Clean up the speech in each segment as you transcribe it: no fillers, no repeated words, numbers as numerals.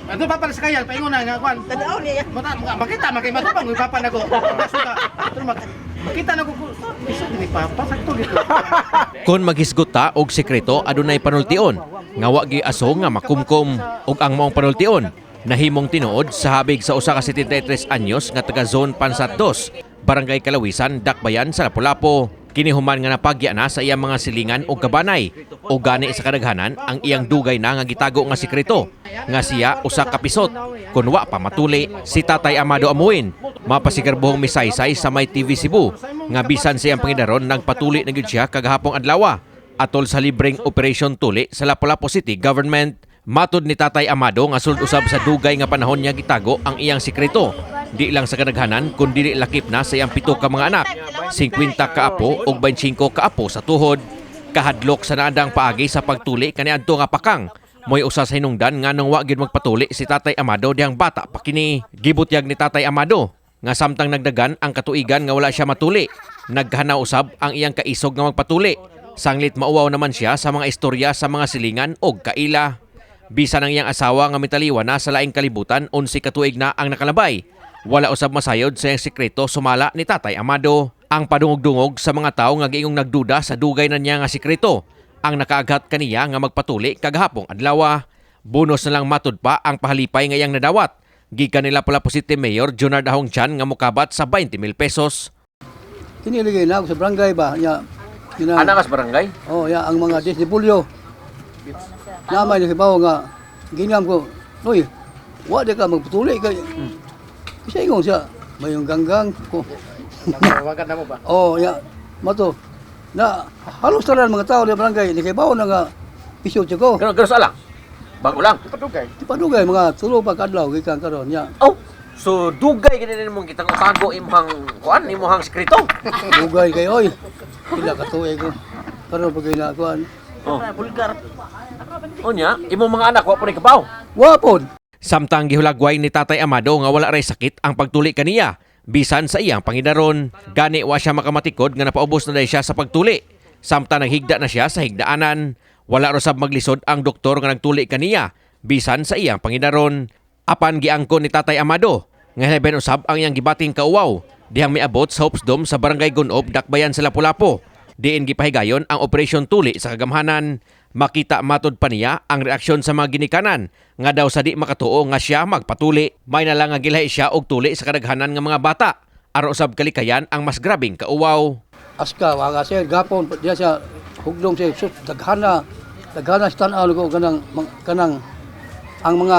Ano pa para sa kayal paingon na nga kwan. Tanaw niya. Mata makita makay matubang yung papa nako. Suka. Pero makita nako ko. Isa ni papa sakto gito. Kon maghisgot ta og sekreto, adunay panultion nga wa gi aso nga makumkom, ug ang maong panultion nahimong tinuod sa habig sa usa ka 73 anyos nga taga Zone Pansat 2, Barangay Kalawisan, Dakbayan sa Lapu-Lapu. Kini human nga napagya na sa iyang mga silingan og kabanay o gani sa kadaghanan ang iyang dugay na nga gitago nga sekreto nga siya usa ka pisot kun wa pa matuli. Si Tatay Amado Amuin mapasigarbohong misaysay sa May TV Cebu nga bisan sa iyang pangidaron, nagpatuli na gyud siya kagahapong adlaw atol sa libreng Operation Tuli sa Lapu-Lapu City Government. Matod ni Tatay Amado nga sulod usab sa dugay nga panahon niya gitago ang iyang sekreto. Di lang sa kadaghanan kundi lakip na sa iyang 7 ka mga anak, 50 ka apo ug 25 ka apo sa tuhod. Kahadlok sa naandang paagi sa pagtuli kaniadto nga pakang. Mo'y usa sa hinungdan nganong wa gyud magpatuli si Tatay Amado dihang bata pa kini. Gibutyag ni Tatay Amado nga samtang nagdagan ang katuigan nga wala siya matuli, naghanaw usab ang iyang kaisog nga magpatuli. Sanglit mauwaw naman siya sa mga istorya sa mga silingan og kaila. Bisan ang iyang asawa nga mitaliwa na sa laing kalibutan, 11 ka tuig na ang nakalabay, wala usab masayod sa iyang sekreto sumala ni Tatay Amado. Ang padungog-dungog sa mga tao nga giingong nagduda sa dugay na niya nga sekreto ang nakaaghat kaniya nga magpatuli kagahapong adlaw. Bonus na lang matud pa ang pahalipay nga iyang nadawat gikan nila Lapu-Lapu City Mayor Junard Ahong Chan nga mokabat sa 20 mil pesos. Kiniligay na ako sa barangay ba? Ya, ina, Ana kas barangay? Oh, ya, ang mga 10 de Bulyo. Namay na kibaw nga, ginam ko, "Uy, wa di ka magputuli kay." Kasi ingon siya, may yung ganggang ko. Wagan na mo ba? Oh, ya, mato. Na halos tanan mga tao di barangay ni kibaw na nga pisyo ko. Gano gano sa lang? Bago lang. Padugay. Di padugay mga 3 pa kadlaw gikan karon ya. Oh, so dugay gani nimong kitang utago imong kuan, imong sekreto. Dugay kay oy. Pila ka tuig ko. Karon pag na kuan. Oh. Bulgar. Unya, imong mga anak wa po ni kabaw. Wa pod. Samtang gihulagway ni Tatay Amado nga wala ray sakit ang pagtuli kaniya bisan sa iyang pangidaron. Gani wa siya makamatikod nga napaubos na day siya sa pagtuli. Samtang naghigda na siya sa higdaanan. Wala ro sab maglisod ang doktor nga nagtuli kaniya bisan sa iyang pangidaron. Apan giangkon ni Tatay Amado nga hilabihan usab ang iyang gibating kauwaw dihang miabot sa Hopes Dome sa Barangay Gunob, Dakbayan sa Lapu-Lapu. Diin gipahigayon ang Operation Tuli sa kagamhanan. Makita matod pa niya ang reaksyon sa mga ginikanan nga daw sa di makatuo nga siya magpatuli. May na lang nga gilahi siya og tuli sa kadaghanan nga mga bata. Aron usab kalikayan ang mas grabing kauwaw. Aska wa ka sir gapon diya siya hugdong siya, sus, daghana daghana sa tan-aw ko kanang kanang ang mga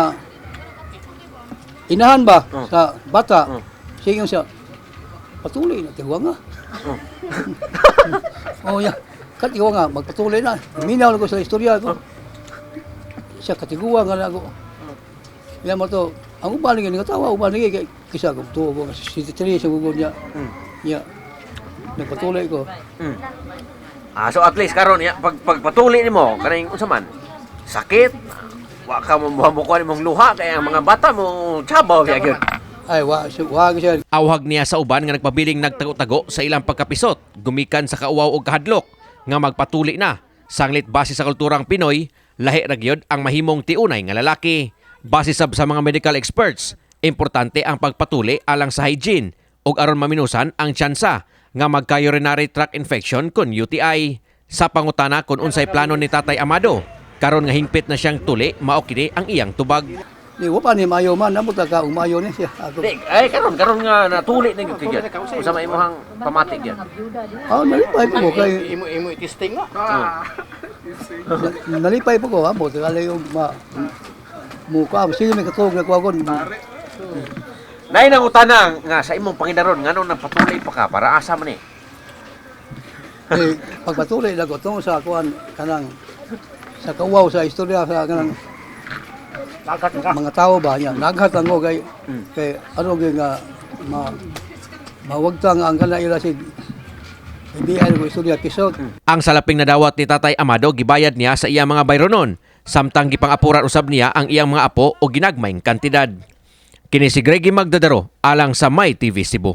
inahan ba sa bata. Sige siya, "Patuloy na tiwa nga." Oh ya, katiwa nga magpatuloy na. Minaw ko sa istorya ko siya, katiguwa nga na ako ya mo to ang uban nga tawa uban nga kay kisa ko tuo ko si 63 sa gugod niya ya nagpatuloy ko. Ah, so at least karon ya pag pagpatuli nimo kaning unsa man sakit, wa ka mo mukuha nimong luha kay ang mga bata mo tsabaw kay gyud. Ay, wa, wa siya. Awhag niya sa uban nga nagpabiling nagtago-tago sa ilang pagkapisot, gumikan sa kauwaw og kahadlok, nga magpatuli na. Sanglit base sa kulturang Pinoy, lahi ra gyud ang mahimong tiunay nga lalaki. Base sab sa mga medical experts, importante ang pagpatuli alang sa hygiene ug aron maminusan ang tsansa nga magka-urinary tract infection kon UTI. Sa pangutana kung unsay plano ni Tatay Amado karon nga hingpit na siyang tuli, mao kini ang iyang tubag. Di wa pa ni maayo man namo ta ka umayo ni siya. Ako. Di, ay karon karon nga natuli na gyud kay Unsa may imong pamati gyud? Ah, nalipay po ko kay Imo imo itisting nga. Nalipay po ko amo kay yung ma muka sige may katuog na ko. Nay nang utana nga sa imong pangidaron ngano nagpatuloy pa ka, para asa man ni? Eh, pagpatuloy lang ko tungod sa kuan kanang sa kauwaw sa istorya sa kanang mga tao ba niya. Naghat lang ko kay kay ano gyud nga ma mawagtang ang kana ila si ibihan ko istorya pisot. Ang salaping nadawat ni Tatay Amado gibayad niya sa iyang mga bayronon samtang gipangapuran usab niya ang iyang mga apo og ginagmayng kantidad. Kini si Greggy Magdadaro alang sa My TV Cebu.